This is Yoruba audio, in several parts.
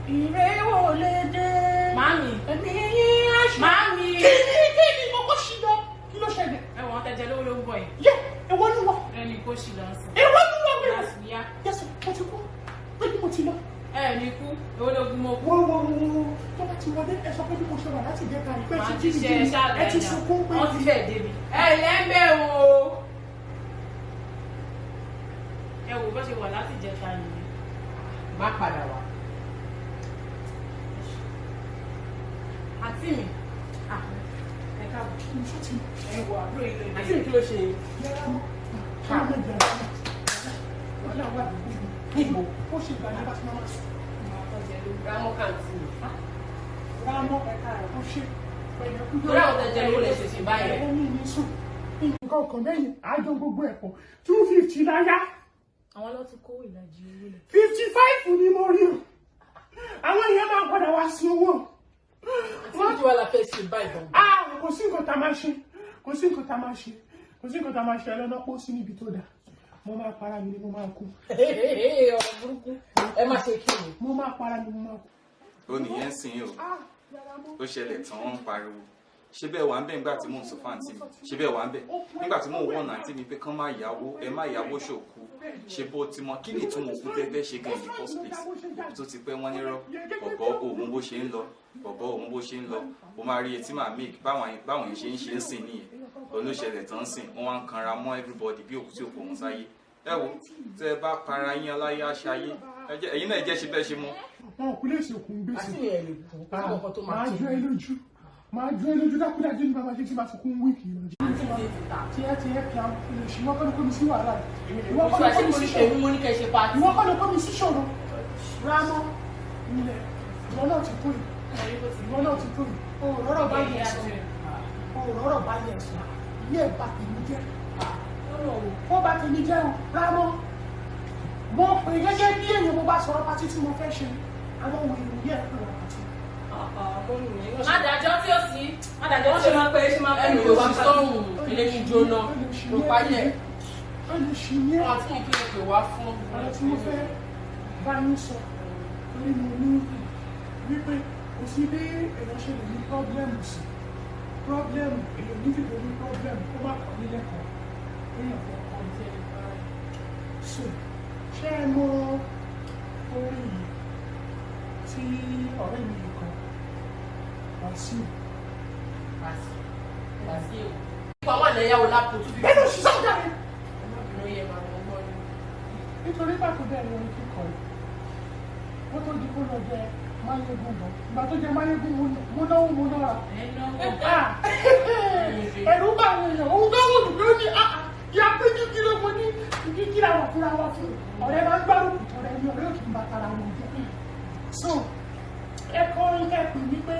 Ire ò lè dé. Màámi. Ẹ̀mí yín á ṣe. Màámi. Kí ni mo kó sí lọ? Kí ló ṣẹlẹ̀? Ẹ̀wọ̀n tẹ̀jẹ̀ lówó ló ń bọ̀ yìí. Yẹ, èwo ni wọ́n? Ẹni kó ṣì lọ sí. Èwo ni wọ́n bẹ̀rẹ̀? Yasùyá. Yẹ́sù, mo ti kú. Pé kí mo ti lọ. Ẹ ní kú, owó ló gún mọ́ kú. Wọ́n wọ́n wọ́n wọ́n tó bá ti wọlé, ẹ sọ pé bí mo ṣe wà láti ìjẹta yìí pé Màá ti jí mi jíṣẹ́ jí mi, ṣáàlẹ̀ ẹ ti sunkún pé. Wọ́n ti fẹ́ débi. Ẹ lẹ́ńbẹ̀ o. Ẹ wò bó ṣe wà láti ìjẹta nìyẹn. Má padà wá. Àǹtí mi. Ẹ káàbọ̀. Mo ti Ẹ wò àbúrò yìí lóde. Àǹtí mi, kí ló ṣe yín? Yàrá mọ́. Ṣé mo jẹ àná? Wàhálà wà lórí mi. Níbo? Ó ṣe ìgbà ní bá ti máa máa sùn. Rámọ́ kàǹtì mi. Rámọ́, ó ṣe pẹ̀lú kújọ́. Torí àwọn tẹ̀jẹ̀ lówó lè ṣe ṣe báyẹn. Ó ní ní sùn. Nǹkan kan lẹ́yìn àjọ gbogbo ẹ̀pọ̀ 250 láyá. Àwọn ló ti kó ìlàjì owó lọ. 55 ni mo rí o. Àwọn èèyàn máa padà wá sí owó. Àǹtí mi, kí wàá la fẹ́ ṣe báyìí gan? Ah, kò sí nǹkan tá a máa ṣe. Kò sí nǹkan tá a máa ṣe. Kò sí nǹkan tá a máa ṣe. Ẹlọ́nà pọ̀ sí níbi tó dáa. Mo máa para mi ni, mo máa kú. Ọ̀rọ̀ burúkú. Ẹ má ṣe kí ni. Mo máa para mi, mo máa kú. Ó nìyẹn ń sìn o. Ah, yàrá mọ́. Ó ṣẹlẹ̀ tán, wọ́n ń pariwo. Ṣé bẹ́ẹ̀ wà ń bẹ̀ nígbà tí mò ń sọ fún àǹtí mi? Ṣé bẹ́ẹ̀ wà ń bẹ̀ nígbà tí mò ń wọ̀nà àǹtí mi pé kán má yáwó, ẹ má yáwó ṣòkú? Ṣe bó ti mọ kí ni ìtumọ̀ òkú tẹ́ fẹ́ ṣe gan in the first place? Òkú tó ti pẹ́, wọ́n nírọ́. Bọ̀bọ̀ òun bó ṣe ń lọ, bọ̀bọ̀ òun bó ṣe ń lọ, ó máa rí etí máa make báwọn yẹn ṣe ń ṣe ń sìn nìyẹn. Òun ló ṣẹlẹ̀ tán ń sìn, wọ́n wá ń kanra mọ́ everybody bí òkú tí òkú òun sáyé. Ẹ wo, tẹ́ ẹ bá para yín aláyé aṣáyé, ẹ̀yin náà jẹ́ ṣe bẹ́ẹ̀ ṣe mọ́. Wọn ò kú lè ṣe òkú ń gbèsè. Àǹtí mi, ẹ̀ lè kú. Kí nǹkan tó máa Máa ṣe. jó ẹ lójú. Máa jó ẹ lójú, dákúdájú ní bàbá ṣe tí máa fi kún week lọ. Àǹtí mi ti ta. Tiẹ̀ tiẹ̀ kí a lè ṣe, wọ́n kọ́ ló kó mi sí wàhálà. Èmi lè Ìwọ kú kọ́ ló sí kó mi àṣẹ sí mo ní ṣòro. èmi mo ní kẹ́ ṣe party. Ìwọ kọ́ ló kó mi sí ṣòro. Rámọ́ ilẹ̀. Ìwọ náà ti tó yìí. Ìwọ náà ti tó yìí. O ò rọ́rọ̀ bá yẹn sọ. O ò rọ́rọ̀ bá yẹn sọ. Ilé ẹ̀ bá tèmi jẹ́. Ó bá tèmi jẹ́ o. Rámọ́. Mo pè gẹ́gẹ́ bí èèyàn, mo bá sọ̀rọ̀ party tí mo fẹ́ ṣe. Àwọn òun èrò yẹ̀ pé wọ́n party. Má dájọ́ tí ó sí. Má dájọ́ Wọ́n tí ṣe ó máa sí. pẹ́ ṣe máa pẹ́ Ẹnu ní òsì sọ́hùn eléyìí jóná ló páyẹ̀. Olùsìnyẹ́. Àǹtí mi, kí ló pè wá fún? Ọ̀rọ̀ tí mo fẹ́ bá yín sọ, torí mo ní wípé kò sí bí èèyàn ṣe lè ní problem sí problem, èèyàn ní fìdí ní problem kó má kọ́ ní lẹ́kọ̀ọ́ èèyàn fẹ́ kọ́ ní. So ṣé ẹ mọ orin yìí tí ọ̀rẹ́ mi yìí kọ, Wàsíù? Wàsíù. Nípa wà lẹ́yàwó lápò 250. Bẹ́ẹ̀ ló ṣiṣẹ́ ọ̀gá rẹ̀. Ló yẹ máa wọ́n gbọ́ ni. Nítorí pàtó bẹ́ẹ̀ ni orin kíkọ yìí wọ́n tó di kó lọ jẹ máyégún bọ̀. Ìgbà tó jẹ máyégún, mo náwó, mo nára. Ah! Ẹ̀rù bá àwọn èèyàn. Òun tó wù mí, ó ní ìyá pé kíkí ló mo ní kíkí làwọn fúnra wa fún. Ọ̀rẹ́ máa ń gbárùkù tọ̀rẹ́ ní ọ̀rẹ́ òkè ń bá tara wọn jẹ́. So ẹ kọ́ orin kẹ́ pè mí pé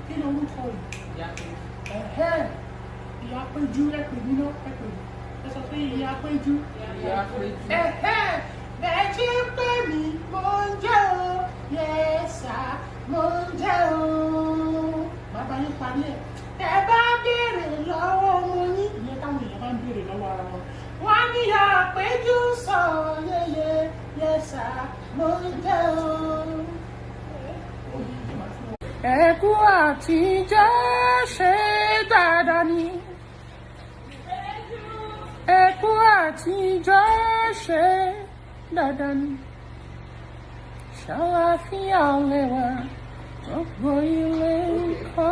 kí ni orúkọ yìí? Ẹ̀hẹ́, ìyá péjú. Ẹ pè mí náà, ẹ pè mí, ẹ sọ pé ìyá péjú. Ìyá péjú. Ẹ̀hẹ́, bẹ́ẹ̀ tí ń pè mí, mo ń jẹ́ o. Yẹ́sà, mo ń jẹ́ o. Bàbá yín parí ẹ̀. Ẹ bá béèrè lọ́wọ́ mo ní ìyẹn táwọn èèyàn bá ń béèrè lọ́wọ́ ara wọn. Wọ́n ní ìyá péjú sọ yéye. Yẹ́sà, mo ń jẹ́ o. Ẹ̀kú àtijọ́, ṣe dáadáa ni. Ẹ̀kú àtijọ́, ṣe dáadáa ni. Ṣàlàáfíà lẹ́wà, gbogbo ilé ń kọ́.